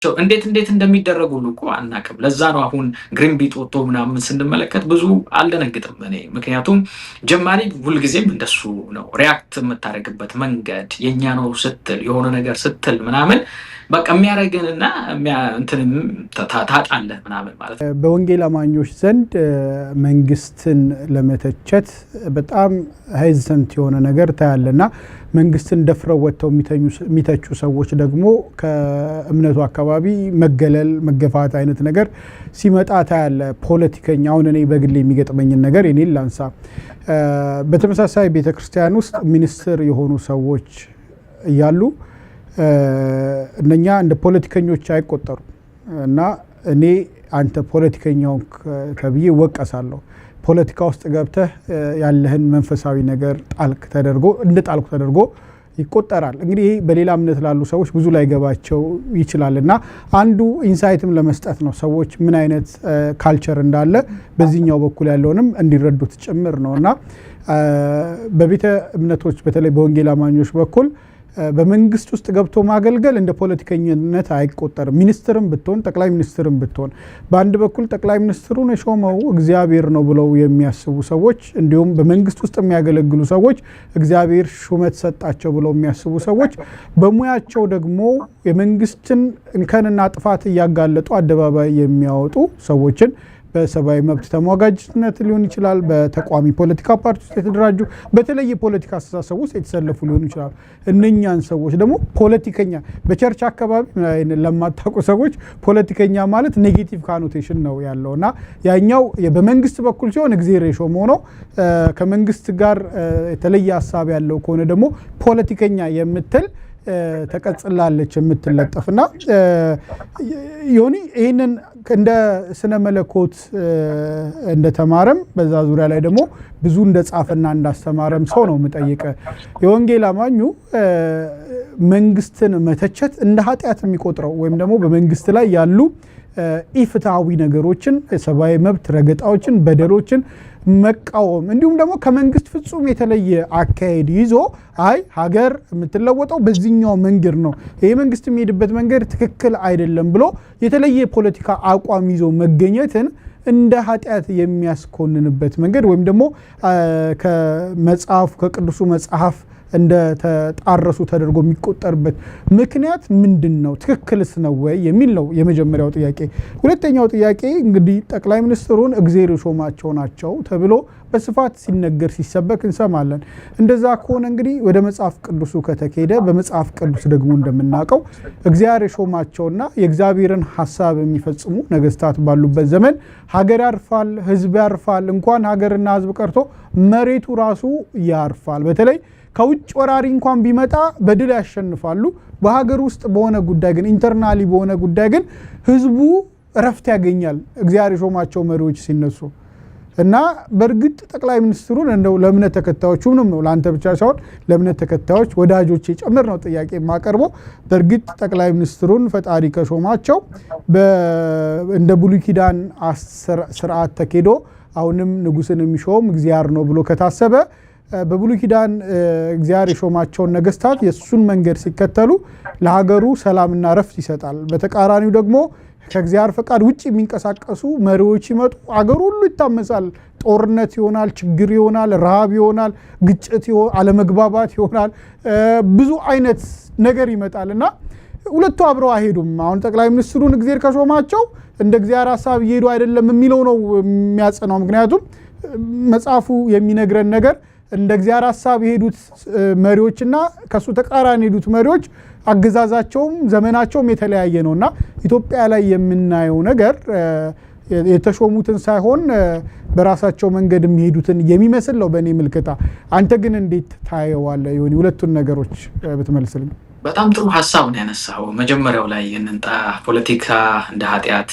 እንዴት እንዴት እንደሚደረጉ ሁሉ እኮ አናውቅም። ለዛ ነው አሁን ግሪንቢጥ ወጥቶ ምናምን ስንመለከት ብዙ አልደነግጥም እኔ። ምክንያቱም ጀማሪ ሁልጊዜም እንደሱ ነው። React የምታደርግበት መንገድ የእኛ ነው ስትል፣ የሆነ ነገር ስትል ምናምን በቃ የሚያደርግንና እንትንም ታጣለህ ምናምን ማለት ነው። በወንጌል አማኞች ዘንድ መንግስትን ለመተቸት በጣም hesitant የሆነ ነገር ታያለህ እና መንግስትን ደፍረው ወጥተው የሚተቹ ሰዎች ደግሞ ከእምነቱ አካባቢ መገለል፣ መገፋት አይነት ነገር ሲመጣ ታያለህ። ፖለቲከኛ፣ አሁን እኔ በግሌ የሚገጥመኝን ነገር እኔን ላንሳ። በተመሳሳይ ቤተክርስቲያን ውስጥ ሚኒስትር የሆኑ ሰዎች እያሉ እነኛ እንደ ፖለቲከኞች አይቆጠሩም እና እኔ አንተ ፖለቲከኛው ተብዬ እወቀሳለሁ። ፖለቲካ ውስጥ ገብተህ ያለህን መንፈሳዊ ነገር ጣልክ ተደርጎ፣ እንደ ጣልኩ ተደርጎ ይቆጠራል። እንግዲህ ይህ በሌላ እምነት ላሉ ሰዎች ብዙ ላይገባቸው ይችላል እና አንዱ insight ም ለመስጠት ነው፣ ሰዎች ምን አይነት culture እንዳለ በዚህኛው በኩል ያለውንም እንዲረዱት ጭምር ነው። እና በቤተ እምነቶች፣ በተለይ በወንጌል አማኞች በኩል በመንግስት ውስጥ ገብቶ ማገልገል እንደ ፖለቲከኝነት አይቆጠርም። ሚኒስትርም ብትሆን፣ ጠቅላይ ሚኒስትርም ብትሆን፣ በአንድ በኩል ጠቅላይ ሚኒስትሩን የሾመው እግዚአብሔር ነው ብለው የሚያስቡ ሰዎች፣ እንዲሁም በመንግስት ውስጥ የሚያገለግሉ ሰዎች እግዚአብሔር ሹመት ሰጣቸው ብለው የሚያስቡ ሰዎች፣ በሙያቸው ደግሞ የመንግስትን እንከንና ጥፋት እያጋለጡ አደባባይ የሚያወጡ ሰዎችን፣ በሰብአዊ መብት ተሟጋጅነት ሊሆን ይችላል፣ በተቃዋሚ ፖለቲካ ፓርቲ ውስጥ የተደራጁ፣ በተለየ ፖለቲካ አስተሳሰብ ውስጥ የተሰለፉ ሊሆኑ ይችላሉ። እነኛን ሰዎች ደግሞ ፖለቲከኛ፣ በ church አካባቢ ለማታውቁ ሰዎች ፖለቲከኛ ማለት negative connotation ነው ያለው። እና ያኛው በመንግስት በኩል ሲሆን እግዜር የሾመው ነው። ከመንግስት ጋር የተለየ ሀሳብ ያለው ከሆነ ደግሞ ፖለቲከኛ የምትል ተቀጽላለች የምትለጠፍ። እና ዮኒ፣ ይህንን እንደ ስነ መለኮት እንደተማረም፣ በዛ ዙሪያ ላይ ደግሞ ብዙ እንደጻፈና እንዳስተማረም ሰው ነው የምጠይቀ። የወንጌል አማኙ መንግስትን መተቸት እንደ ኃጢአት የሚቆጥረው ወይም ደግሞ በመንግስት ላይ ያሉ ኢፍትሐዊ ነገሮችን፣ የሰብአዊ መብት ረገጣዎችን፣ በደሎችን መቃወም፣ እንዲሁም ደግሞ ከመንግስት ፍጹም የተለየ አካሄድ ይዞ አይ ሀገር የምትለወጠው በዚህኛው መንገድ ነው፣ ይህ መንግስት የሚሄድበት መንገድ ትክክል አይደለም ብሎ የተለየ የፖለቲካ አቋም ይዞ መገኘትን እንደ ኃጢአት የሚያስኮንንበት መንገድ ወይም ደግሞ ከመጽሐፉ፣ ከቅዱሱ መጽሐፍ እንደ ተጣረሱ ተደርጎ የሚቆጠርበት ምክንያት ምንድን ነው? ትክክልስ ነው ወይ የሚል ነው የመጀመሪያው ጥያቄ። ሁለተኛው ጥያቄ እንግዲህ ጠቅላይ ሚኒስትሩን እግዜር የሾማቸው ናቸው ተብሎ በስፋት ሲነገር፣ ሲሰበክ እንሰማለን። እንደዛ ከሆነ እንግዲህ ወደ መጽሐፍ ቅዱሱ ከተኬደ፣ በመጽሐፍ ቅዱስ ደግሞ እንደምናውቀው እግዚአብሔር የሾማቸውና የእግዚአብሔርን ሀሳብ የሚፈጽሙ ነገስታት ባሉበት ዘመን ሀገር ያርፋል፣ ህዝብ ያርፋል። እንኳን ሀገርና ህዝብ ቀርቶ መሬቱ ራሱ ያርፋል። በተለይ ከውጭ ወራሪ እንኳን ቢመጣ በድል ያሸንፋሉ። በሀገር ውስጥ በሆነ ጉዳይ ግን፣ internally በሆነ ጉዳይ ግን ህዝቡ እረፍት ያገኛል እግዚአብሔር የሾማቸው መሪዎች ሲነሱ። እና በእርግጥ ጠቅላይ ሚኒስትሩን፣ እንደው ለእምነት ተከታዮች ምንም ነው፣ ለአንተ ብቻ ሳይሆን ለእምነት ተከታዮች ወዳጆቼ ጭምር ነው ጥያቄ የማቀርበው። በእርግጥ ጠቅላይ ሚኒስትሩን ፈጣሪ ከሾማቸው፣ እንደ ብሉይ ኪዳን ስርዓት ተኬዶ አሁንም ንጉስን የሚሾም እግዚአብሔር ነው ብሎ ከታሰበ፣ በብሉይ ኪዳን እግዚአብሔር የሾማቸውን ነገስታት የእሱን መንገድ ሲከተሉ ለሀገሩ ሰላምና ረፍት ይሰጣል። በተቃራኒው ደግሞ ከእግዚአብሔር ፈቃድ ውጭ የሚንቀሳቀሱ መሪዎች ሲመጡ አገሩ ሁሉ ይታመሳል። ጦርነት ይሆናል፣ ችግር ይሆናል፣ ረሃብ ይሆናል፣ ግጭት፣ አለመግባባት ይሆናል፣ ብዙ አይነት ነገር ይመጣል እና ሁለቱ አብረው አይሄዱም። አሁን ጠቅላይ ሚኒስትሩን እግዚአብሔር ከሾማቸው እንደ እግዚአብሔር ሀሳብ እየሄዱ አይደለም የሚለው ነው የሚያጸናው። ምክንያቱም መጽሐፉ የሚነግረን ነገር እንደ እግዚአብሔር ሀሳብ የሄዱት መሪዎችና ከእሱ ተቃራኒ የሄዱት መሪዎች አገዛዛቸውም ዘመናቸውም የተለያየ ነው። እና ኢትዮጵያ ላይ የምናየው ነገር የተሾሙትን ሳይሆን በራሳቸው መንገድ የሚሄዱትን የሚመስል ነው በእኔ ምልከታ። አንተ ግን እንዴት ታየዋለህ? ይሆን ሁለቱን ነገሮች ብትመልስልኝ። በጣም ጥሩ ሀሳብ ነው ያነሳው። መጀመሪያው ላይ እንንጣ፣ ፖለቲካ እንደ ኃጢአት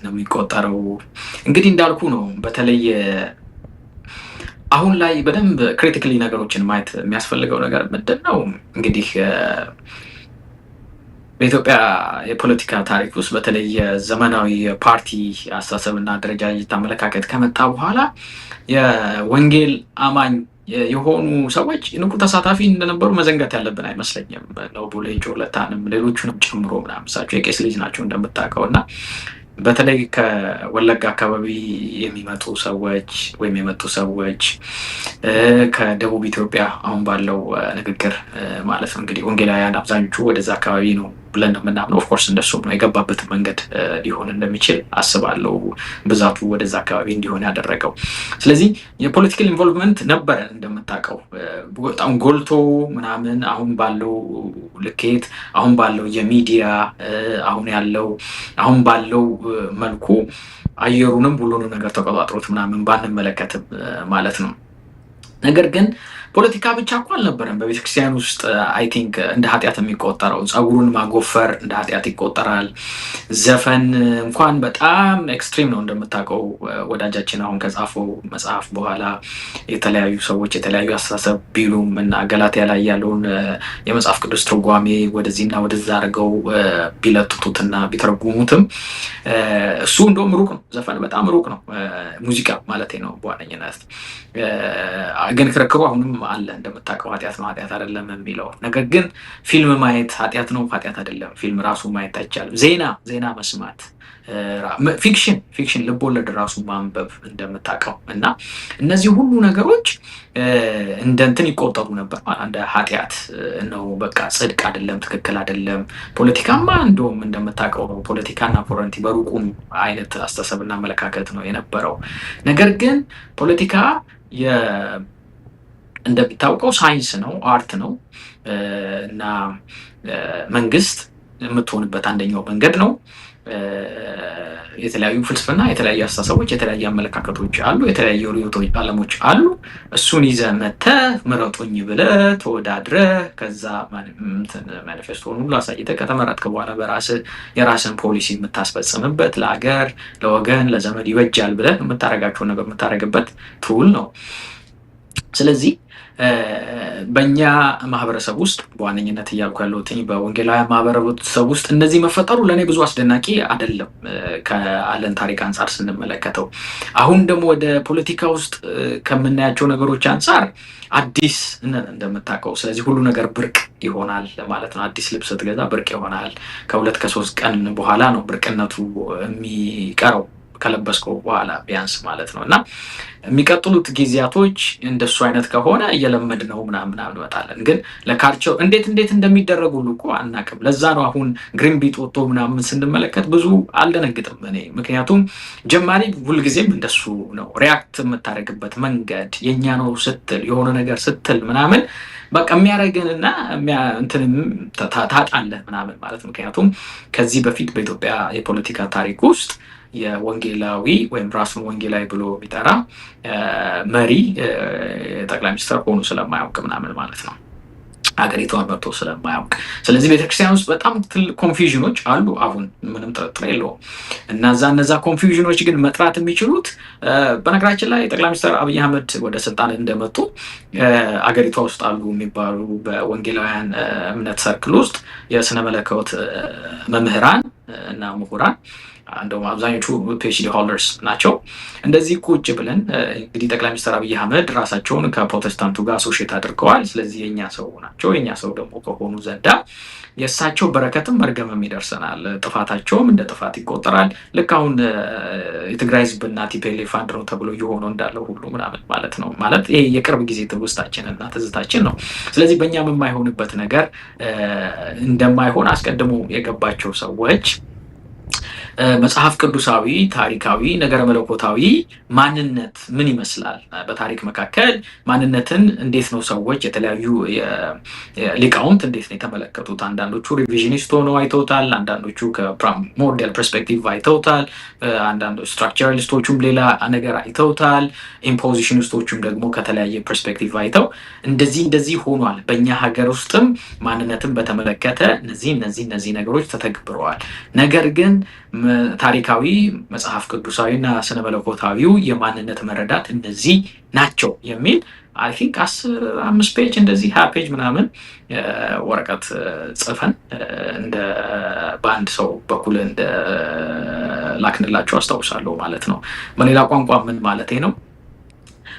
ነው የሚቆጠረው። እንግዲህ እንዳልኩ ነው፣ በተለይ አሁን ላይ በደንብ critically ነገሮችን ማየት የሚያስፈልገው ነገር ምንድን ነው? እንግዲህ በኢትዮጵያ የፖለቲካ ታሪክ ውስጥ በተለይ የዘመናዊ ፓርቲ አስተሳሰብና አደረጃጀት አመለካከት ከመጣ በኋላ የወንጌል አማኝ የሆኑ ሰዎች ንቁ ተሳታፊ እንደነበሩ መዘንጋት ያለብን አይመስለኝም። ኦቦ ሌንጮ ለታንም ሌሎቹንም ጨምሮ ምናምን፣ እሳቸው የቄስ ልጅ ናቸው እንደምታውቀው። እና በተለይ ከወለጋ አካባቢ የሚመጡ ሰዎች ወይም የመጡ ሰዎች፣ ከደቡብ ኢትዮጵያ አሁን ባለው ንግግር ማለት ነው፣ እንግዲህ ወንጌላውያን አብዛኞቹ ወደዛ አካባቢ ነው ብለን ነው የምናምነው። Of course እንደሱም ነው፣ የገባበትን መንገድ ሊሆን እንደሚችል አስባለሁ፣ ብዛቱ ወደዛ አካባቢ እንዲሆን ያደረገው። ስለዚህ የ political involvement ነበረ እንደምታውቀው፣ በጣም ጎልቶ ምናምን አሁን ባለው ልኬት፣ አሁን ባለው የሚዲያ፣ አሁን ያለው አሁን ባለው መልኩ አየሩንም ሁሉንም ነገር ተቆጣጥሮት ምናምን ባንመለከትም ማለት ነው። ነገር ግን ፖለቲካ ብቻ እኮ አልነበረም በቤተክርስቲያን ውስጥ I think እንደ ኃጢአት የሚቆጠረው። ፀጉሩን ማጎፈር እንደ ኃጢአት ይቆጠራል። ዘፈን እንኳን በጣም extreme ነው እንደምታውቀው። ወዳጃችን አሁን ከጻፈው መጽሐፍ በኋላ የተለያዩ ሰዎች የተለያዩ አስተሳሰብ ቢሉም እና ገላትያ ላይ ያለውን የመጽሐፍ ቅዱስ ትርጓሜ ወደዚህና ወደዛ አድርገው ቢለጥጡትና ቢተረጉሙትም እሱ እንደውም ሩቅ ነው። ዘፈን በጣም ሩቅ ነው። ሙዚቃ ማለት ነው በዋነኝነት። ግን ክርክሩ አሁንም አለ እንደምታውቀው፣ ኃጢአት ነው ኃጢአት አይደለም የሚለው ነገር። ግን ፊልም ማየት ኃጢአት ነው ኃጢአት አይደለም፣ ፊልም ራሱ ማየት አይቻልም። ዜና መስማት፣ fiction ልቦለድ ራሱ ማንበብ እንደምታውቀው፣ እና እነዚህ ሁሉ ነገሮች እንደ እንትን ይቆጠሩ ነበር፣ እንደ ኃጢአት ነው፣ በቃ ጽድቅ አይደለም፣ ትክክል አይደለም። ፖለቲካማ እንደውም እንደምታውቀው ነው፣ ፖለቲካና ኮረንቲ በሩቁም አይነት አስተሳሰብና አመለካከት ነው የነበረው። ነገር ግን ፖለቲካ እንደሚታወቀው ሳይንስ ነው፣ art ነው እና መንግስት የምትሆንበት አንደኛው መንገድ ነው። የተለያዩ ፍልስፍና፣ የተለያዩ አስተሳሰቦች፣ የተለያዩ አመለካከቶች አሉ፣ የተለያዩ ርዕዮተ ዓለሞች አሉ። እሱን ይዘህ መተህ ምረጡኝ ብለህ ተወዳድረህ ከዛ ማኒፌስቶን ሁሉ አሳይተህ ከተመረጥክ በኋላ በራስህ የራስን ፖሊሲ የምታስፈጽምበት፣ ለሀገር፣ ለወገን፣ ለዘመድ ይበጃል ብለህ የምታደርጋቸውን ነገር የምታደርግበት tool ነው። ስለዚህ በእኛ ማህበረሰብ ውስጥ፣ በዋነኝነት እያልኩ ያለሁት በወንጌላውያን ማህበረሰብ ውስጥ እነዚህ መፈጠሩ ለእኔ ብዙ አስደናቂ አይደለም ከአለን ታሪክ አንጻር ስንመለከተው። አሁን ደግሞ ወደ ፖለቲካ ውስጥ ከምናያቸው ነገሮች አንጻር አዲስ እንደምታውቀው፣ ስለዚህ ሁሉ ነገር ብርቅ ይሆናል ማለት ነው። አዲስ ልብስ ስትገዛ ብርቅ ይሆናል። ከ2 ከ3 ቀን በኋላ ነው ብርቅነቱ የሚቀረው፣ ከለበስከው በኋላ ቢያንስ ማለት ነው። እና የሚቀጥሉት ጊዜያቶች እንደሱ አይነት ከሆነ እየለመድነው ምናምን ምናምን እንመጣለን። ግን ለ culture እንዴት እንዴት እንደሚደረጉ ሁሉ እኮ አናውቅም። ለዛ ነው አሁን ግሪንቢጥ ወጥቶ ምናምን ስንመለከት ብዙ አልደነግጥም እኔ። ምክንያቱም ጀማሪ ሁልጊዜም እንደሱ ነው። React የምታደርግበት መንገድ የእኛ ነው ስትል፣ የሆነ ነገር ስትል ምናምን በቃ የሚያደርግንና እንትንም ታጣለህ ምናምን ማለት፣ ምክንያቱም ከዚህ በፊት በኢትዮጵያ የፖለቲካ ታሪክ ውስጥ የወንጌላዊ ወይም ራሱን ወንጌላዊ ብሎ የሚጠራ መሪ ጠቅላይ ሚኒስትር ሆኖ ስለማያውቅ ምናምን ማለት ነው። ሀገሪቷን መርቶ ስለማያውቅ። ስለዚህ ቤተክርስቲያን ውስጥ በጣም ትልቅ confusion ኖች አሉ። አሁን ምንም ጥርጥር የለውም። እና እነዛ confusion ኖች ግን መጥራት የሚችሉት፣ በነገራችን ላይ ጠቅላይ ሚኒስትር አብይ አህመድ ወደ ስልጣን እንደመጡ አገሪቷ ውስጥ አሉ የሚባሉ በወንጌላውያን እምነት circle ውስጥ የስነ መለኮት መምህራን እና ምሁራን፣ እንደውም አብዛኞቹ PhD holders ናቸው። እንደዚህ ቁጭ ብለን እንግዲህ ጠቅላይ ሚኒስትር አብይ አህመድ ራሳቸውን ከፕሮቴስታንቱ ጋር associate አድርገዋል። ስለዚህ የኛ ሰው ናቸው። የኛ ሰው ደግሞ ከሆኑ ዘንዳ የእሳቸው በረከትም መርገምም ይደርሰናል። ጥፋታቸውም እንደ ጥፋት ይቆጠራል። ልክ አሁን የትግራይ ህዝብና TPLF አንድ ነው ተብሎ እየሆነው እንዳለው ሁሉ ምናምን ማለት ነው። ማለት ይሄ የቅርብ ጊዜ ትውስታችን እና ትዝታችን ነው። ስለዚህ በእኛም የማይሆንበት ነገር እንደማይሆን አስቀድሞ የገባቸው ሰዎች መጽሐፍ ቅዱሳዊ፣ ታሪካዊ፣ ነገረ መለኮታዊ ማንነት ምን ይመስላል? በታሪክ መካከል ማንነትን እንዴት ነው ሰዎች፣ የተለያዩ ሊቃውንት እንዴት ነው የተመለከቱት? አንዳንዶቹ revisionist ሆነው አይተውታል። አንዳንዶቹ ከ primordial perspective አይተውታል። አንዳንዶች structuralist ኦቹም ሌላ ነገር አይተውታል። Impositionist ኦቹም ደግሞ ከተለያየ perspective አይተው እንደዚህ እንደዚህ ሆኗል። በእኛ ሀገር ውስጥም ማንነትን በተመለከተ እነዚህ እነዚህ እነዚህ ነገሮች ተተግብረዋል። ነገር ግን ታሪካዊ፣ መጽሐፍ ቅዱሳዊ እና ስነ መለኮታዊው የማንነት መረዳት እነዚህ ናቸው የሚል I think 15 page እንደዚህ 20 page ምናምን ወረቀት ጽፈን እንደ በአንድ ሰው በኩል እንደ ላክንላቸው አስታውሳለሁ ማለት ነው። በሌላ ቋንቋ ምን ማለት ነው?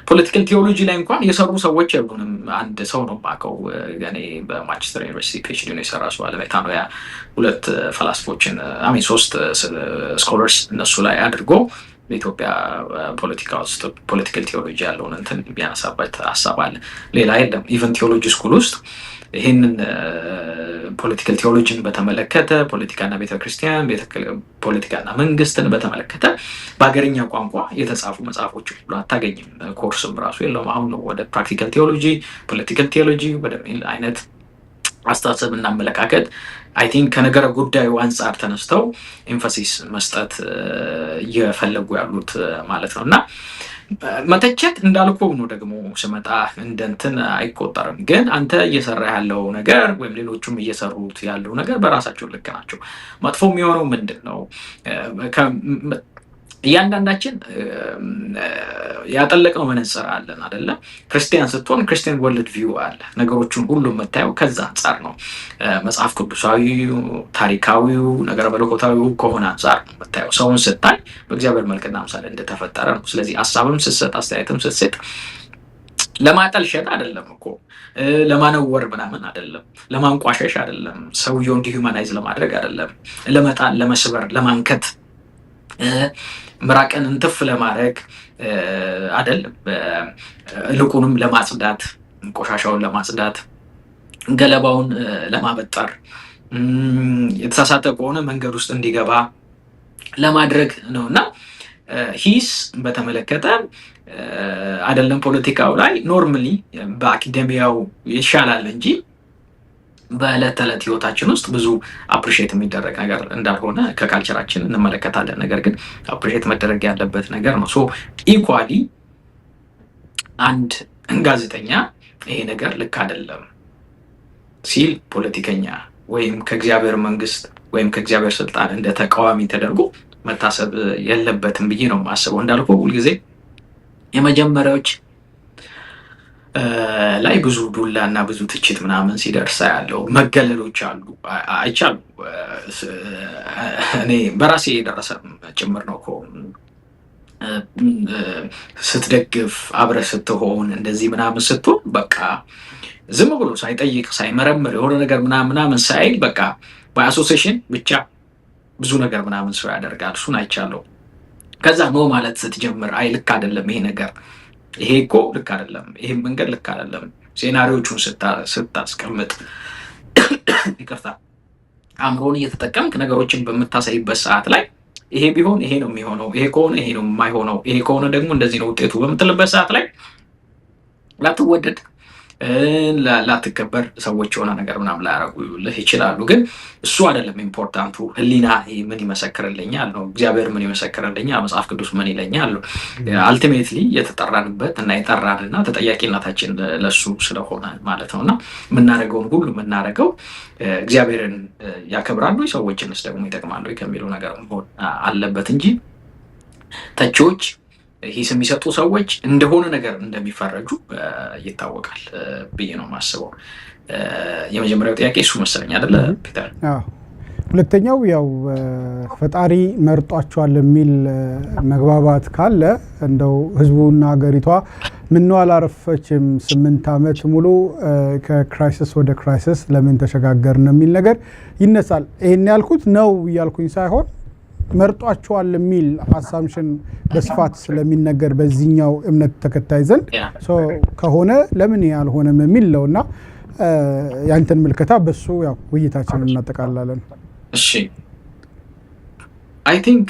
Political theology ላይ እንኳን የሰሩ ሰዎች የሉንም። አንድ ሰው ነው የማውቀው፣ እኔ በማንቸስተር ዩኒቨርሲቲ PhD ነው የሰራ ሰው አለ። ሜታኖያ ሁለት ፈላስፎችን፣ I mean ሶስት scholars እነሱ ላይ አድርጎ በኢትዮጵያ ፖለቲካ ውስጥ political theology ያለውን እንትን የሚያነሳበት ሀሳብ አለ። ሌላ የለም። Even theology school ውስጥ ይህንን political theology ን በተመለከተ፣ ፖለቲካና ቤተክርስቲያን፣ ፖለቲካና መንግስትን በተመለከተ በሀገርኛ ቋንቋ የተጻፉ መጽሐፎች ሁሉ አታገኝም። ኮርስም ራሱ የለውም። አሁን ነው ወደ practical theology፣ political theology ወደሚል አይነት አስተሳሰብ እና አመለካከት I think ከነገረ ጉዳዩ አንጻር ተነስተው emphasis መስጠት እየፈለጉ ያሉት ማለት ነው። እና መተቸት እንዳልኩ ነው፣ ደግሞ ስመጣ እንደ እንትን አይቆጠርም። ግን አንተ እየሰራ ያለው ነገር ወይም ሌሎቹም እየሰሩት ያለው ነገር በራሳቸው ልክ ናቸው። መጥፎ የሚሆነው ምንድን ነው? እያንዳንዳችን ያጠለቅነው መነጽር አለን አደለ? ክርስቲያን ስትሆን Christian world view አለ። ነገሮችን ሁሉ የምታየው ከዛ አንጻር ነው። መጽሐፍ ቅዱሳዊው፣ ታሪካዊው፣ ነገረ መለኮታዊው ከሆነ አንጻር ነው የምታየው። ሰውን ስታይ በእግዚአብሔር መልክና አምሳል እንደተፈጠረ ነው። ስለዚህ ሀሳብም ስትሰጥ፣ አስተያየትም ስትሰጥ ለማጠልሸት አይደለም እኮ፣ ለማነወር ምናምን አይደለም፣ ለማንቋሸሽ አይደለም፣ ሰውየውን dehumanize ለማድረግ አይደለም፣ ለመጣል፣ ለመስበር፣ ለማንከት፣ ምራቅን እንትፍ ለማድረግ አይደለም። ይልቁንም ለማጽዳት፣ ቆሻሻውን ለማጽዳት፣ ገለባውን ለማበጠር፣ የተሳሳተ ከሆነ መንገድ ውስጥ እንዲገባ ለማድረግ ነው። እና ሂስ በተመለከተ አይደለም ፖለቲካው ላይ፣ normally በ academia ው ይሻላል እንጂ በዕለት ተዕለት ህይወታችን ውስጥ ብዙ appreciate የሚደረግ ነገር እንዳልሆነ ከ culture ኣችን እንመለከታለን። ነገር ግን appreciate መደረግ ያለበት ነገር ነው። So equally አንድ ጋዜጠኛ ይሄ ነገር ልክ አይደለም ሲል ፖለቲከኛ ወይም ከእግዚአብሔር መንግስት ወይም ከእግዚአብሔር ስልጣን እንደ ተቃዋሚ ተደርጎ መታሰብ የለበትም ብዬ ነው የማስበው። እንዳልኩ ሁልጊዜ የመጀመሪያዎች ላይ ብዙ ዱላ እና ብዙ ትችት ምናምን ሲደርስ ያለው መገለሎች አሉ፣ አይቻሉ። እኔ በራሴ የደረሰ ጭምር ነው እኮ። ስትደግፍ፣ አብረህ ስትሆን፣ እንደዚህ ምናምን ስትሆን በቃ ዝም ብሎ ሳይጠይቅ፣ ሳይመረምር፣ የሆነ ነገር ምናምን ምናምን ሳይል በቃ በ association ብቻ ብዙ ነገር ምናምን ሰው ያደርጋል። እሱን አይቻለሁ። ከዛ no ማለት ስትጀምር፣ አይ ልክ አይደለም ይሄ ነገር፣ ይሄ እኮ ልክ አይደለም፣ ይሄ መንገድ ልክ አይደለም፣ scenario ዎቹን ስታስቀምጥ፣ ይቅርታ፣ አእምሮን እየተጠቀምክ ነገሮችን በምታሳይበት ሰዓት ላይ ይሄ ቢሆን ይሄ ነው የሚሆነው፣ ይሄ ከሆነ ይሄ ነው የማይሆነው፣ ይሄ ከሆነ ደግሞ እንደዚህ ነው ውጤቱ በምትልበት ሰዓት ላይ ላትወደድ፣ ላትከበር፣ ሰዎች የሆነ ነገር ምናምን ላያረጉልህ ይችላሉ። ግን እሱ አይደለም important ኡ። ህሊና ምን ይመሰክርልኛል ነው። እግዚአብሔር ምን ይመሰክርልኛል፣ መጽሐፍ ቅዱስ ምን ይለኛል ነው። Ultimately የተጠራንበት እና የጠራንና ተጠያቂነታችን ለሱ ስለሆነ ማለት ነው። እና የምናደርገውን ሁሉ የምናደርገው እግዚአብሔርን ያከብራሉ፣ ሰዎችንስ ደግሞ ይጠቅማሉ ከሚለው ነገር መሆን አለበት እንጂ ተቺዎች፣ ሂስ የሚሰጡ ሰዎች እንደሆነ ነገር እንደሚፈረጁ ይታወቃል ብዬ ነው የማስበው። የመጀመሪያው ጥያቄ እሱ መሰለኝ፣ አይደለ ፒተር? ሁለተኛው ያው ፈጣሪ መርጧቸዋል የሚል መግባባት ካለ እንደው ህዝቡና ሀገሪቷ ምነው አላረፈችም፣ 8 ዓመት ሙሉ ከ crisis ወደ crisis ለምን ተሸጋገርን የሚል ነገር ይነሳል። ይህን ያልኩት ነው እያልኩኝ ሳይሆን መርጧቸዋል የሚል assumption በስፋት ስለሚነገር በዚህኛው እምነት ተከታይ ዘንድ ከሆነ ለምን ያልሆነም የሚል ነው። እና ያንተን ምልከታ በሱ ያው ውይይታችንን እናጠቃላለን። እሺ፣ I think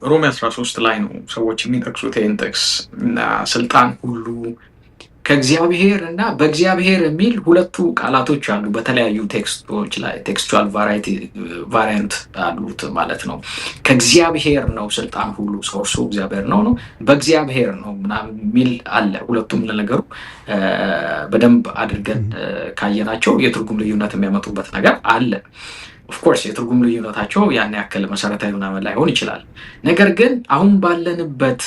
ሮሜ 13 ላይ ነው ሰዎች የሚጠቅሱት ይህን ጥቅስ። እና ስልጣን ሁሉ ከእግዚአብሔር እና በእግዚአብሔር የሚል ሁለቱ ቃላቶች አሉ። በተለያዩ text ኦች ላይ textual variant አሉት ማለት ነው። ከእግዚአብሔር ነው ስልጣን ሁሉ፣ source ኡ እግዚአብሔር ነው ነው በእግዚአብሔር ነው ምናምን የሚል አለ። ሁለቱም ለነገሩ በደንብ አድርገን ካየናቸው የትርጉም ልዩነት የሚያመጡበት ነገር አለ። Of course የትርጉም ልዩነታቸው ያን ያክል መሰረታዊ ምናምን ላይሆን ይችላል። ነገር ግን አሁን ባለንበት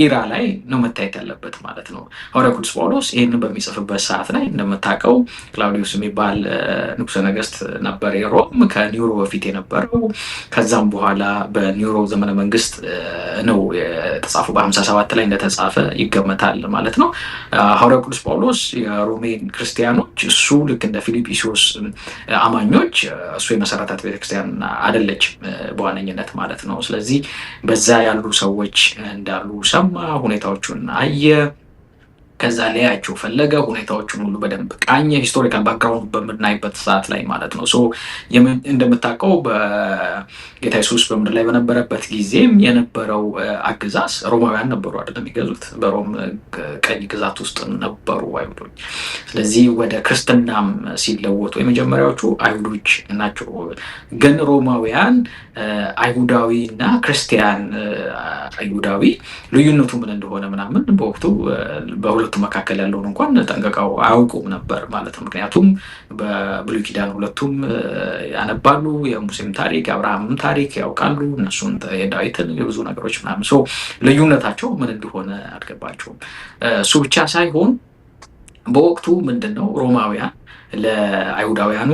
era ላይ ነው መታየት ያለበት ማለት ነው። ሐዋርያው ቅዱስ ጳውሎስ ይህንን በሚጽፍበት ሰዓት ላይ እንደምታውቀው ክላውዲዮስ የሚባል ንጉሠ ነገሥት ነበር የሮም፣ ከኒሮ በፊት የነበረው። ከዛም በኋላ በኒሮ ዘመነ መንግስት ነው የተጻፈው፣ በ57 ላይ እንደተጻፈ ይገመታል ማለት ነው። ሐዋርያው ቅዱስ ጳውሎስ የሮሜን ክርስቲያኖች እሱ ልክ እንደ ፊልጵስዩስ አማኞች እሱ የመሰረታት ቤተክርስቲያን አይደለችም በዋነኝነት ማለት ነው። ስለዚህ በዛ ያሉ ሰዎች እንዳሉ ሰማ፣ ሁኔታዎቹን አየ። ከዛ ሊያያቸው ፈለገ። ሁኔታዎቹን ሁሉ በደንብ ቃኘ። Historical background በምናይበት ሰዓት ላይ ማለት ነው። So እንደምታውቀው በጌታ ኢየሱስ በምድር ላይ በነበረበት ጊዜም የነበረው አገዛዝ ሮማውያን ነበሩ አይደለም የሚገዙት፣ በሮም ቀኝ ግዛት ውስጥ ነበሩ አይሁዶች። ስለዚህ ወደ ክርስትናም ሲለወጡ የመጀመሪያዎቹ አይሁዶች ናቸው። ግን ሮማውያን አይሁዳዊ እና ክርስቲያን አይሁዳዊ ልዩነቱ ምን እንደሆነ ምናምን በወቅቱ በሁለቱ መካከል ያለውን እንኳን ጠንቅቀው አያውቁም ነበር ማለት ነው። ምክንያቱም በብሉይ ኪዳን ሁለቱም ያነባሉ፣ የሙሴም ታሪክ የአብርሃምም ታሪክ ያውቃሉ፣ እነሱን የዳዊትን የብዙ ነገሮች ምናምን፣ so ልዩነታቸው ምን እንደሆነ አልገባቸውም። እሱ ብቻ ሳይሆን በወቅቱ ምንድን ነው፣ ሮማውያን ለአይሁዳውያኑ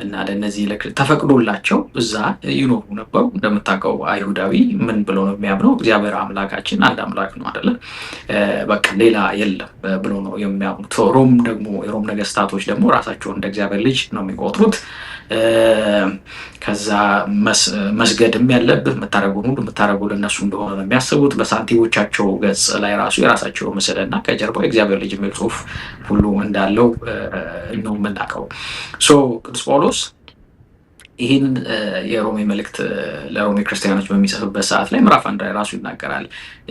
እና ለእነዚህ ተፈቅዶላቸው እዛ ይኖሩ ነበሩ። እንደምታውቀው አይሁዳዊ ምን ብሎ ነው የሚያምነው? እግዚአብሔር አምላካችን አንድ አምላክ ነው አይደለ? በቃ ሌላ የለም ብሎ ነው የሚያምኑት። ሮም ደግሞ የሮም ነገስታቶች ደግሞ ራሳቸውን እንደ እግዚአብሔር ልጅ ነው የሚቆጥሩት። ከዛ መስገድም ያለብህ፣ የምታደርገውን ሁሉ የምታደርገው ለእነሱ እንደሆነ ነው የሚያስቡት። በሳንቲሞቻቸው ገጽ ላይ ራሱ የራሳቸው ምስልና ከጀርባው የእግዚአብሔር ልጅ የሚል ጽሑፍ ሁሉ እንዳለው ነው የምናውቀው። So ቅዱስ ጳውሎስ ይህን የሮሜ መልእክት ለሮሜ ክርስቲያኖች በሚጽፍበት ሰዓት ላይ ምዕራፍ 1 ላይ ራሱ ይናገራል።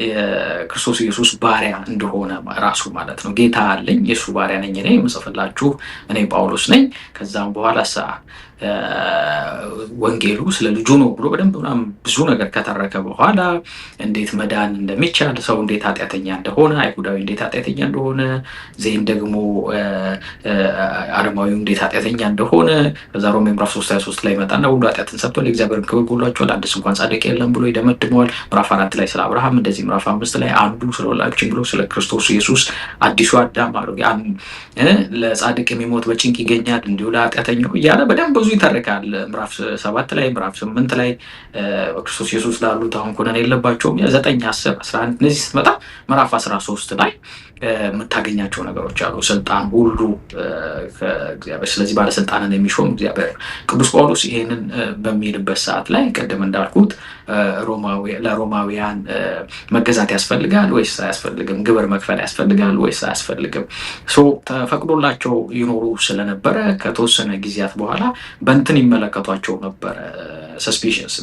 የክርስቶስ ኢየሱስ ባሪያ እንደሆነ ራሱ ማለት ነው። ጌታ አለኝ፣ የእሱ ባሪያ ነኝ እኔ የምጽፍላችሁ እኔ ጳውሎስ ነኝ። ከዛም በኋላ ወንጌሉ ስለ ልጁ ነው ብሎ በደንብ ምናምን ብዙ ነገር ከተረከ በኋላ እንዴት መዳን እንደሚቻል፣ ሰው እንዴት ኃጢአተኛ እንደሆነ፣ አይሁዳዊ እንዴት ኃጢአተኛ እንደሆነ፣ then ደግሞ አረማዊው እንዴት ኃጢአተኛ እንደሆነ፣ ከዛ ሮሜ ምዕራፍ 3 23 ላይ ይመጣና ሁሉ ኃጢአትን ሰርተዋል፣ የእግዚአብሔርን ክብር ጎድሏቸዋል፣ አንድስ እንኳን ጻድቅ የለም ብሎ ይደመድመዋል። ምዕራፍ 4 ላይ ስለ አብርሃም እንደዚህ፣ ምዕራፍ 5 ላይ አንዱ ስለ ሁላችን ብሎ ስለ ክርስቶስ ኢየሱስ አዲሱ አዳም ለጻድቅ የሚሞት በጭንቅ ይገኛል፣ እንዲሁ ለኃጢአተኛው እያለ በደንብ ብዙ ይተርካል። ምዕራፍ 7 ላይ፣ ምዕራፍ 8 ላይ በክርስቶስ ኢየሱስ ላሉት አሁን ኩነኔ የለባቸውም። 9፣ 10፣ 11 እነዚህ ስትመጣ ምዕራፍ 13 ላይ የምታገኛቸው ነገሮች አሉ። ስልጣን ሁሉ ከእግዚአብሔር፣ ስለዚህ ባለስልጣንን የሚሾም እግዚአብሔር። ቅዱስ ጳውሎስ ይህንን በሚልበት ሰዓት ላይ ቅድም እንዳልኩት ለሮማውያን መገዛት ያስፈልጋል ወይስ አያስፈልግም? ግብር መክፈል ያስፈልጋል ወይስ አያስፈልግም? So ተፈቅዶላቸው ይኖሩ ስለነበረ ከተወሰነ ጊዜያት በኋላ በእንትን ይመለከቷቸው ነበረ፣ suspicious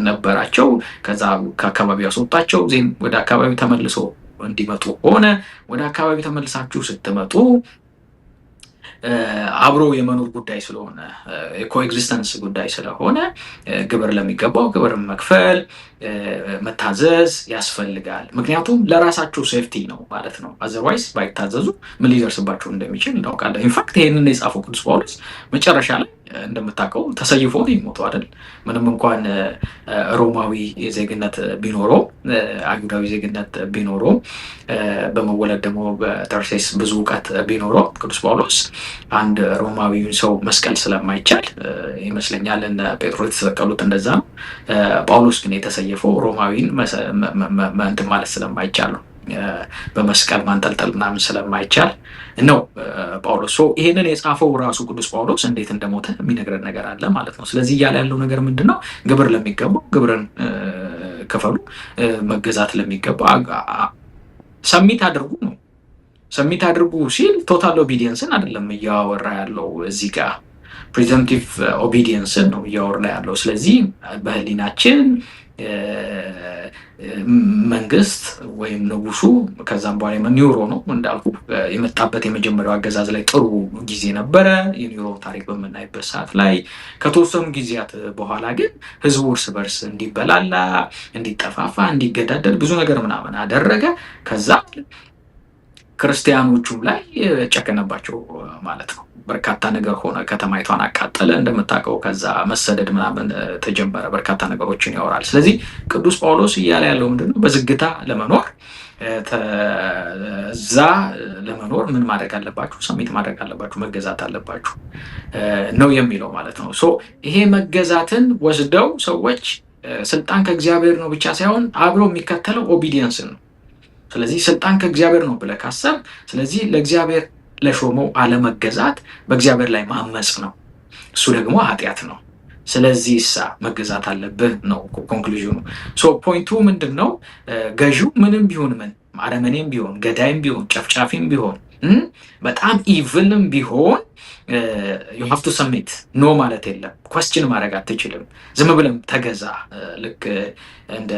ነበራቸው። ከዛ ከአካባቢው ያስወጣቸው፣ then ወደ አካባቢው ተመልሶ እንዲመጡ ሆነ። ወደ አካባቢ ተመልሳችሁ ስትመጡ አብሮ የመኖር ጉዳይ ስለሆነ፣ የ coexistence ጉዳይ ስለሆነ ግብር ለሚገባው ግብር መክፈል፣ መታዘዝ ያስፈልጋል። ምክንያቱም ለራሳቸው safety ነው ማለት ነው። Otherwise ባይታዘዙ ምን ሊደርስባቸው እንደሚችል እናውቃለን። In fact ይህንን የጻፈው ቅዱስ ጳውሎስ መጨረሻ ላይ እንደምታውቀው ተሰይፎ ነው የሞተው አይደል? ምንም እንኳን ሮማዊ ዜግነት ቢኖረው፣ አይሁዳዊ ዜግነት ቢኖረው፣ በመወለድ ደግሞ በተርሴስ ብዙ እውቀት ቢኖረው ቅዱስ ጳውሎስ አንድ ሮማዊውን ሰው መስቀል ስለማይቻል ይመስለኛል እነ ጴጥሮስ የተሰቀሉት እንደዛ ነው። ጳውሎስ ግን የተሰየፈው ሮማዊን እንትን ማለት ስለማይቻል ነው። በመስቀል ማንጠልጠል ምናምን ስለማይቻል ነው ጳውሎስ። ይሄንን የጻፈው ራሱ ቅዱስ ጳውሎስ እንዴት እንደሞተ የሚነግረን ነገር አለ ማለት ነው። ስለዚህ እያለ ያለው ነገር ምንድን ነው? ግብር ለሚገባው ግብርን ክፈሉ፣ መገዛት ለሚገባው submit አድርጉ ነው። Submit አድርጉ ሲል total obedience ን አይደለም እያወራ ያለው፣ እዚህ ጋር presumptive obedience ን ነው እያወራ ያለው። ስለዚህ በህሊናችን መንግስት ወይም ንጉሱ፣ ከዛም በኋላ ኒሮ ነው እንዳልኩ የመጣበት፣ የመጀመሪያው አገዛዝ ላይ ጥሩ ጊዜ ነበረ። የኒሮ ታሪክ በምናይበት ሰዓት ላይ ከተወሰኑ ጊዜያት በኋላ ግን ህዝቡ እርስ በርስ እንዲበላላ፣ እንዲጠፋፋ፣ እንዲገዳደል ብዙ ነገር ምናምን አደረገ። ከዛ ክርስቲያኖቹም ላይ ጨከነባቸው ማለት ነው። በርካታ ነገር ሆነ። ከተማይቷን አቃጠለ እንደምታውቀው። ከዛ መሰደድ ምናምን ተጀመረ። በርካታ ነገሮችን ያወራል። ስለዚህ ቅዱስ ጳውሎስ እያለ ያለው ምንድነው? በዝግታ ለመኖር፣ እዛ ለመኖር ምን ማድረግ አለባችሁ? Submit ማድረግ አለባችሁ፣ መገዛት አለባችሁ ነው የሚለው ማለት ነው። So ይሄ መገዛትን ወስደው ሰዎች ስልጣን ከእግዚአብሔር ነው ብቻ ሳይሆን አብሮ የሚከተለው obedience ነው። ስለዚህ ስልጣን ከእግዚአብሔር ነው ብለህ ካሰብክ፣ ስለዚህ ለእግዚአብሔር ለሾመው አለመገዛት በእግዚአብሔር ላይ ማመፅ ነው። እሱ ደግሞ ኃጢአት ነው። ስለዚህ እሳ መገዛት አለብህ ነው conclusion ኑ። So point ኡ ምንድን ነው? ገዢው ምንም ቢሆን ምን፣ አረመኔም ቢሆን፣ ገዳይም ቢሆን፣ ጨፍጫፊም ቢሆን፣ በጣም evil ም ቢሆን you have to submit። No ማለት የለም። Question ማድረግ አትችልም። ዝም ብለም ተገዛ። ልክ እንደ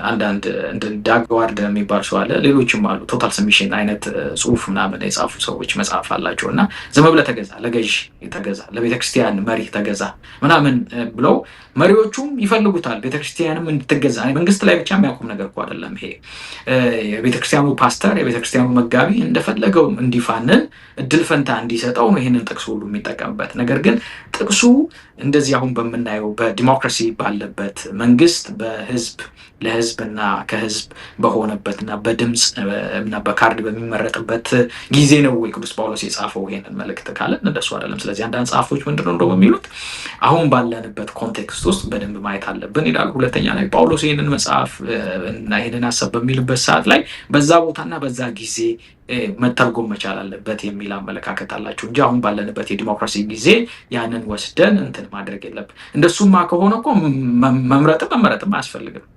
አንዳንድ እንደ ዳግ ዋርድ የሚባል ሰው አለ፣ ሌሎችም አሉ። Total submission አይነት ጽሁፍ ምናምን የጻፉ ሰዎች መጽሐፍ አላቸው። እና ዝም ብለህ ተገዛ፣ ለገዥ ተገዛ፣ ለቤተክርስቲያን መሪ ተገዛ ምናምን ብለው መሪዎቹም ይፈልጉታል። ቤተክርስቲያንም እንድትገዛ። መንግስት ላይ ብቻ የሚያቆም ነገር እኮ አይደለም ይሄ። የቤተክርስቲያኑ ፓስተር፣ የቤተክርስቲያኑ መጋቢ እንደፈለገው እንዲፋንን እድል ፈንታ እንዲሰጠው ነው ይህንን ጥቅስ ሁሉ የሚጠቀምበት። ነገር ግን ጥቅሱ እንደዚህ አሁን በምናየው በዲሞክራሲ ባለበት፣ መንግስት በህዝብ ለህዝብና ከህዝብ በሆነበትና በድምፅ እና በካርድ በሚመረጥበት ጊዜ ነው ወይ ቅዱስ ጳውሎስ የጻፈው ይሄንን መልእክት ካለን እንደሱ አይደለም። ስለዚህ አንዳንድ ጸሐፍቶች ምንድነው እንደው የሚሉት፣ አሁን ባለንበት context ውስጥ በደንብ ማየት አለብን ይላሉ። ሁለተኛ ላይ ጳውሎስ ይህንን መጽሐፍ እና ይህንን ሀሳብ በሚልበት ሰዓት ላይ በዛ ቦታና በዛ ጊዜ መተርጎም መቻል አለበት የሚል አመለካከት አላቸው እንጂ አሁን ባለንበት የዲሞክራሲ ጊዜ ያንን ወስደን እንትን ማድረግ የለብን። እንደሱማ ከሆነ እኮ መምረጥም መመረጥም አያስፈልግም።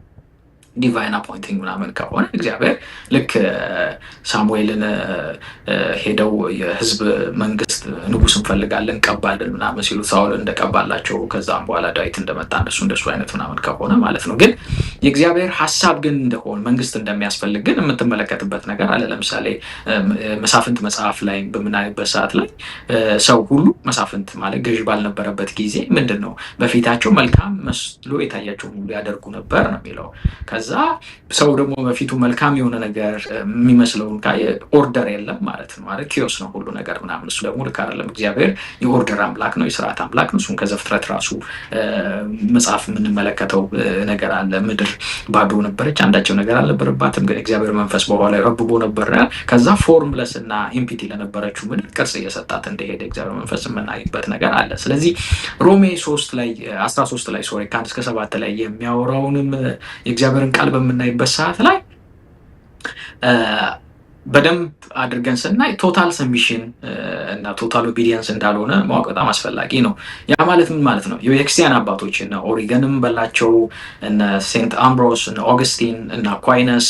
Divine appointing ምናምን ከሆነ እግዚአብሔር ልክ ሳሙኤልን ሄደው የህዝብ መንግስት ንጉስ እንፈልጋለን ቀባልን ምናምን ሲሉ ሳኦል እንደቀባላቸው፣ ከዛም በኋላ ዳዊት እንደመጣ እንደሱ አይነት ምናምን ከሆነ ማለት ነው። ግን የእግዚአብሔር ሀሳብ ግን እንደሆነ፣ መንግስት እንደሚያስፈልግ ግን የምትመለከትበት ነገር አለ። ለምሳሌ መሳፍንት መጽሐፍ ላይ በምናይበት ሰዓት ላይ ሰው ሁሉ፣ መሳፍንት ማለት ገዥ ባልነበረበት ጊዜ ምንድን ነው፣ በፊታቸው መልካም መስሎ የታያቸው ሁሉ ያደርጉ ነበር ነው የሚለው። ከዛ ሰው ደግሞ በፊቱ መልካም የሆነ ነገር የሚመስለውን ካየ order የለም ማለት ነው። ማለት chaos ነው ሁሉ ነገር ምናምን። እሱ ደግሞ ልክ አይደለም። እግዚአብሔር የ order አምላክ ነው፣ የስርዓት አምላክ ነው። እሱን ከዘፍጥረት ራሱ መጽሐፍ የምንመለከተው ነገር አለ። ምድር ባዶ ነበረች፣ አንዳቸው ነገር አልነበረባትም። ግን እግዚአብሔር መንፈስ በውኃ ላይ ረብቦ ነበር። ከዛ formless እና empty ለነበረችው ምድር ቅርጽ እየሰጣት እንደሄደ እግዚአብሔር መንፈስ የምናይበት ነገር አለ። ስለዚህ ሮሜ 3 ላይ፣ 13 ላይ sorry፣ ከ1 እስከ 7 ላይ የሚያወራውንም የእግዚአብሔርን ቃል በምናይበት ሰዓት ላይ በደንብ አድርገን ስናይ total submission እና total obedience እንዳልሆነ ማወቅ በጣም አስፈላጊ ነው። ያ ማለት ምን ማለት ነው? የቤተክርስቲያን አባቶች እነ ኦሪገንም በላቸው፣ እነ Saint አምብሮስ፣ እነ ኦገስቲን፣ እነ አኳይነስ፣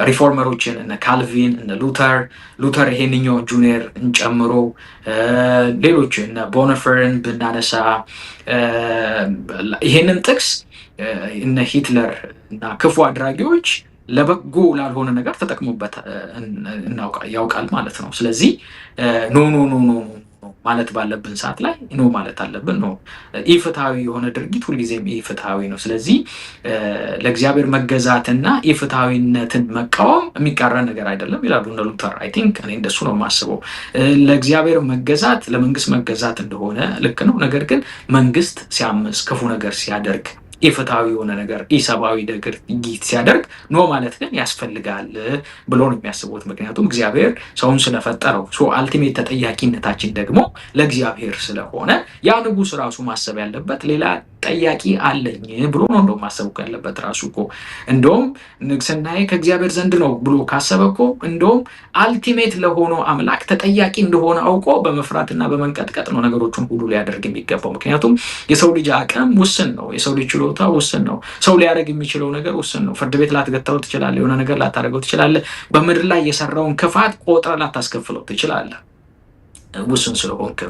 reformer ኦችን እነ ካልቪን፣ እነ ሉተር፣ ሉተር ይሄንኛው ጁኒየርን ጨምሮ ሌሎች እነ ቦነፈርን ብናነሳ፣ ይሄንን ጥቅስ እነ ሂትለር እና ክፉ አድራጊዎች ለበጎ ላልሆነ ነገር ተጠቅሞበት ያውቃል ማለት ነው። ስለዚህ no, no, no, no ማለት ባለብን ሰዓት ላይ no ማለት አለብን። No፣ ኢፍትሐዊ የሆነ ድርጊት ሁልጊዜም ኢፍትሐዊ ነው። ስለዚህ ለእግዚአብሔር መገዛትና ኢፍትሐዊነትን መቃወም የሚቃረን ነገር አይደለም ይላሉ እነ ሉተር። I think እኔ እንደሱ ነው የማስበው። ለእግዚአብሔር መገዛት ለመንግስት መገዛት እንደሆነ ልክ ነው። ነገር ግን መንግስት ሲያምፅ፣ ክፉ ነገር ሲያደርግ፣ ኢፍትሐዊ የሆነ ነገር፣ ኢሰብአዊ ድርጊት ሲያደርግ no ማለት ግን ያስፈልጋል ብሎ ነው የሚያስቡት። ምክንያቱም እግዚአብሔር ሰውን ስለፈጠረው ultimate ተጠያቂነታችን ደግሞ ለእግዚአብሔር ስለሆነ ያ ንጉስ ራሱ ማሰብ ያለበት ሌላ ጠያቂ አለኝ ብሎ ነው እንደውም ማሰብ ያለበት ራሱ እኮ። እንደውም ንግስናዬ ከእግዚአብሔር ዘንድ ነው ብሎ ካሰበ እኮ እንደውም ultimate ለሆነው አምላክ ተጠያቂ እንደሆነ አውቆ በመፍራትና በመንቀጥቀጥ ነው ነገሮችን ሁሉ ሊያደርግ የሚገባው። ምክንያቱም የሰው ልጅ አቅም ውስን ነው። የሰው ልጅ ችሎታ ውስን ነው። ሰው ሊያደርግ የሚችለው ነገር ውስን ነው። ፍርድ ቤት ላትገታው ትችላለህ። የሆነ ነገር ላታደርገው ትችላለህ። በምድር ላይ የሰራውን ክፋት ቆጥረህ ላታስከፍለው ትችላለህ። ውስን ስለሆንክ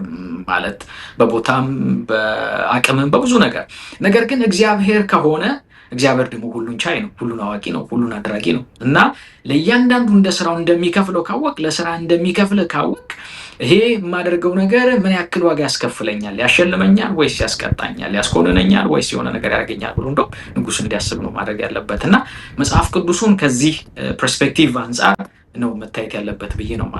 ማለት በቦታም በአቅምም በብዙ ነገር። ነገር ግን እግዚአብሔር ከሆነ እግዚአብሔር ደግሞ ሁሉን ቻይ ነው፣ ሁሉን አዋቂ ነው፣ ሁሉን አድራጊ ነው። እና ለእያንዳንዱ እንደ ስራው እንደሚከፍለው ካወቅ፣ ለስራ እንደሚከፍል ካወቅ፣ ይሄ የማደርገው ነገር ምን ያክል ዋጋ ያስከፍለኛል፣ ያሸልመኛል ወይስ ያስቀጣኛል፣ ያስኮንነኛል ወይስ የሆነ ነገር ያደርገኛል ብሎ እንደው ንጉስ እንዲያስብ ነው ማድረግ ያለበት። እና መጽሐፍ ቅዱሱን ከዚህ perspective አንጻር ነው መታየት ያለበት ብዬ ነው የማስበው።